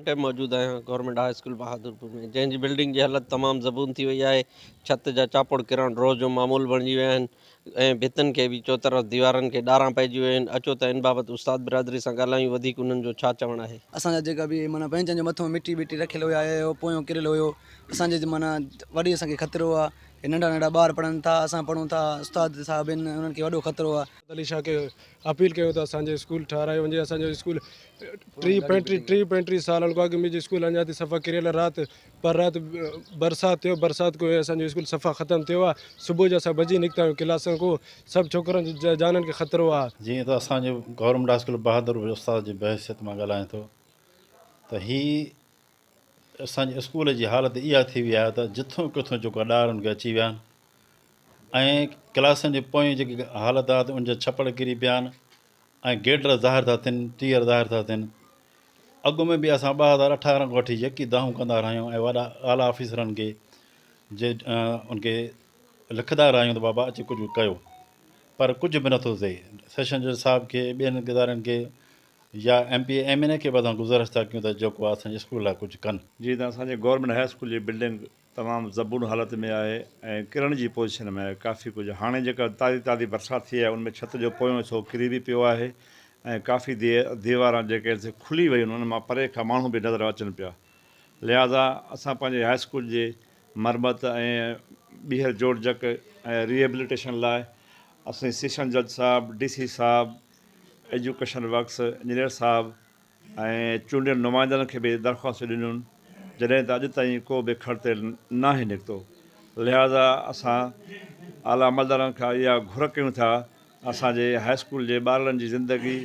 Time موجود آهيان government high school Bahadurpur ۾ جنهن جي بلڊنگ جي حالت تمام زبون ٿي وئي آهي ڇت جا چاپڙ ڪرڻ روز جو معمول بڻجي ويا آهن ۽ ڀتن کي به چوطرف ديوارن کي ڏاران پئجي ويون آهن اچو ته ان بابت استاد برادري سان ڳالهايون وڌيڪ انهن جو ڇا چوڻ آهي. اسان جا جيڪا به معنيٰ بينچن جو مٿو مٽي ٻٽي رکيل هيا اهو پويون ڪريل هيو اسان جي معنيٰ وڏي اسان کي خطرو آ هي ننڍا ننڍا ٻار پڙهن ٿا اسان پڙهون ٿا استاد صاحب آهن انهن کي وڏو خطرو آ. علي شاهه کي اپيل ڪيون ته اسان جو اسڪول ٺهرايو وڃي اسان جو اسڪول ٽيهه پنٽيهه ٽيهه پنٽيهه سالن کان اڳ منهنجو اسڪول اڃا تائين صفا ڪريل رات پر رات برسات ٿيو برسات کان اسان جو اسڪول صفا ختم ٿيو آهي صبح جو اسان ڀڄي نڪتا آهيون ڪلاسن کان سڀ ڇوڪرن جي جانن کي خطرو آهي. جيئن ته اسان جو گورنمينٽ هاء اسڪول بهادر جي استاد جي بحيثيت مان ڳالهايان ٿو ته هي اسان جي اسڪول جي حالت اها ٿي وئي آهي ته جٿون ڪٿون جيڪو آهي ڏار ان کي اچي ويا آهن ۽ ڪلاسن جي پوئين جيڪي حالت آهي ته ان جا ڇپڙ ڪري پيا آهن ۽ گيڊر ظاهر ٿا ٿين ٽيئر ظاهر ٿا ٿين اڳ ۾ به اسان 2018 کان وٺي يڪي دانهون ڪندا رهيا آهيون ۽ وڏا اعليٰ آفيسرن کي جي ان کي لکندا رهيا آهيون ته بابا اچي ڪجهه ڪيو پر ڪجهه به نٿو ٿئي سيشن جج صاحب کي ٻين ادارن کي يا M P A M N A کي به اسان گذارش ٿا ڪيون ته جيڪو آهي اسان جي اسڪول لاء ڪجهه ڪن. جيئن ته اسان جي گورنمينٽ هاء اسڪول جي بلڊنگ تمام زبون حالت ۾ آهي ۽ ڪرڻ جي پوزيشن ۾ آهي ڪافي ڪجهه هاڻي جيڪا تازي تازي برسات ٿي آهي ان ۾ ڇت جو پويون حصو ڪري به پيو آهي ۽ ڪافي ديواران جيڪي آهن سي کلي ويون آهن انهن مان پري کان ماڻهو به نظر اچن پيا لهٰذا اسان پنهنجي هاء اسڪول جي مرمت ۽ ٻيهر جوڙجڪ ۽ ريهيبليٽيشن لاء اسين سيشن جج صاحب ڊي سي صاحب ايجوڪيشن ورڪس انجنيئر صاحب ۽ چونڊيل نمائندن کي به درخواستون ڏنيون جڏهن ته اڄ تائين ڪو به کڙ تيل ناهي نڪتو لهٰذا اسان اعليٰ عملدارن کان اها گهر ڪيون ٿا اسان جي هاء اسڪول جي ٻارڙن جي زندگي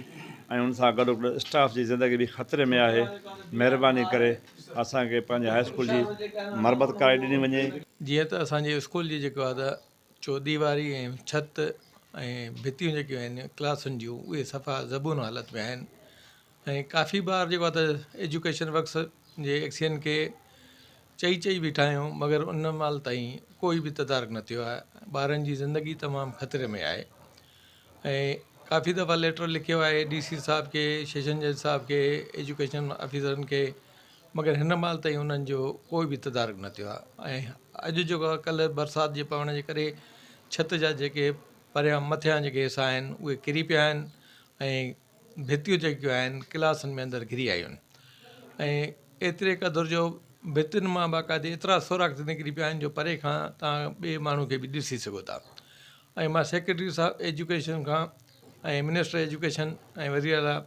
۽ ان سان گڏوگڏ اسٽاف جي زندگي به خطري ۾ آهي مهرباني ڪري اسان کي پنهنجي هاء اسڪول جي مرمت ڪرائي ڏني وڃي. جيئن ته اسان جي اسڪول جي جيڪو آهي ته چوديواري ۽ ڇت ۽ ڀتيون جيڪيون آهن ڪلاسن جون اهي صفا زبون حالت ۾ آهن ۽ ڪافي بار جيڪو آهي ته ايجوڪيشن ورڪس جي ايڪسين کي چئي چئي بيٺا آهيون مگر ان مهل تائين ڪوئي به تدارڪ نه ٿيو آهي ٻارن جي زندگي تمام خطري ۾ آهي ۽ ڪافي دفعا ليٽر لکيو آهي ڊي سي صاحب کي سيشن جج صاحب کي ايجوڪيشن آفيسرن کي مگر هن مهل تائين انهن جو ڪوئي به تدارڪ نه ٿيو آهي ۽ اڄ جيڪو آهي ڪلهه برسات جي پوڻ جي ڪري ڇت جا جيڪي پريان مٿيان جيڪي حصا آهن اهي ڪري پيا آهن ۽ ڀتيون جيڪيون آهن ڪلاسن ۾ اندر گهري آيون آهن ۽ ايتري قدر جو ڀتين مان باقاعدي ايترا سوراخ نڪري پيا آهن جو پري کان توهان ٻئي ماڻهو کي به ڏسي سگهو ٿا ۽ مان سيڪريٽري صاحب ايجوڪيشن کان ۽ منسٽر ايجوڪيشن ۽ وزير اعليٰ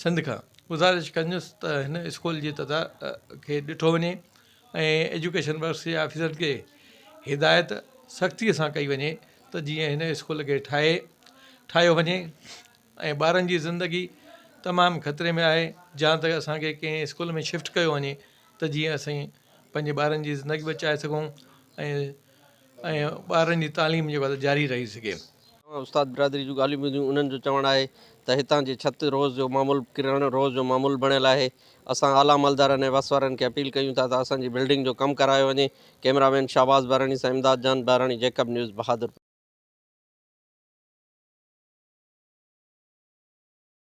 سنڌ کان گذارش ڪندس ته هن اسڪول جي تدا کي ڏٺو وڃي ۽ ايجوڪيشن ورڪس جي آفيسرن کي هدايت سختيء سان ڪئي وڃي ته جيئن هن اسڪول کي ٺاهي ٺاهيو وڃي ۽ ٻارن جي زندگي تمام خطري ۾ آهي جا ته اسان کي ڪنهن اسڪول ۾ شفٽ ڪيو وڃي ته جيئن اسين پنهنجي ٻارن جي زندگي بچائي سگهون ۽ ۽ ٻارن جي تعليم جيڪو آهي جاري رهي سگهي. اوهان استاد برادري جون ڳالهيون ٻڌيون انهن جو چوڻ آهي ته هتان جي ڇت روز جو معمول ڪرڻ روز جو معمول بڻيل آهي اسان اعليٰ عملدارن ۽ وس وارن کي اپيل ڪيون ٿا ته اسان جي بلڊنگ جو ڪم ڪرايو وڃي ڪئميرا مين شهباز بهراڻي سان امداد جان بهراڻي جيڪب نيوز بهادرپور.